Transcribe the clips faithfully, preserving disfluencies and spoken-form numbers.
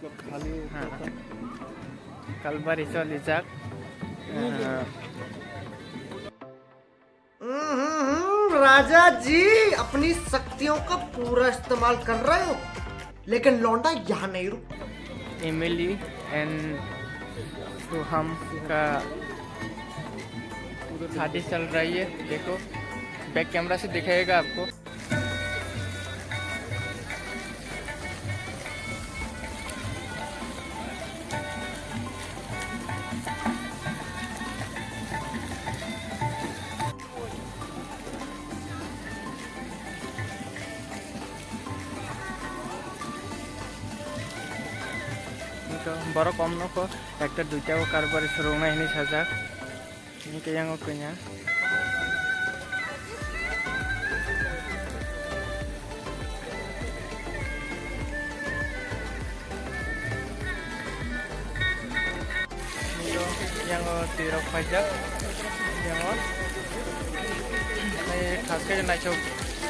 Ha. Kalbari cholijak. Ha. हम्म, राजा जी, अपनी शक्तियों का पूरा इस्तेमाल कर रहे हो, लेकिन लौंडा यहाँ नहीं रुक। एमिली एंड सुहम का शादी चल रही है, देखो, बैक कैमरा से दिखाएगा आपको। Borok kom nokho ekta duita o karbari swrwngna hinwi sajak. Hingke yang o kanya. Yang o twi rok paijak. Yang o. Ai, thas khe naisok.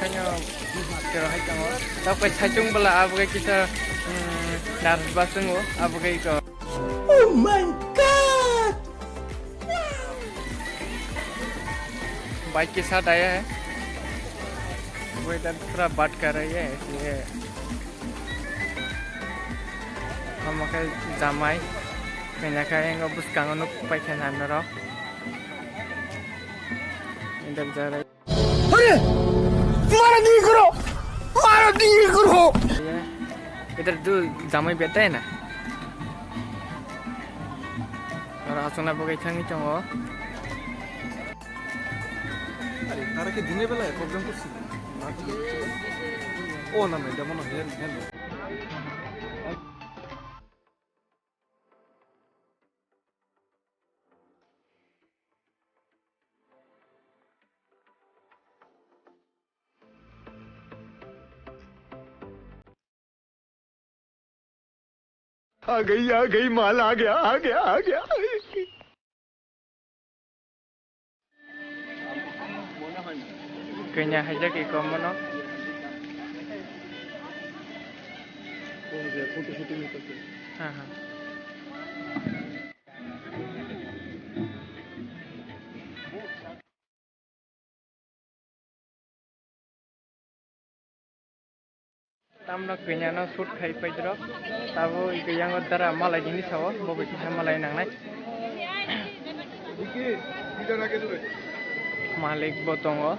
Kanya tero hai tongo. Tok pai saichung bwla abo khe kisa, mm, nervous wngo. Abo khe iko. Oh my God! Bike ke saath aaya hai. Weather pura baat kar rahi hai, isliye. Omo khe jamai. Kanya khe ang bwskango nuk paikha na norok. Idhar ja rahi. अरे, मारो नहीं करो, मारो नहीं करो। Idhar tu jamai betai na. Aro aswkna bagwi thangwi tongo. Are, tara khe dine belai program korsi. O na, madam, no, hen, hen. आ गई, आ गई, माल आ गया, आ गया, आ गया। Kanya hai jagwi kom mano. Ha, ha. Tamno kanya no shoot khai paidrok. Tabo iko yango dara malai hini sao, bo bai kisa malai nangnai. Malik bo tongo.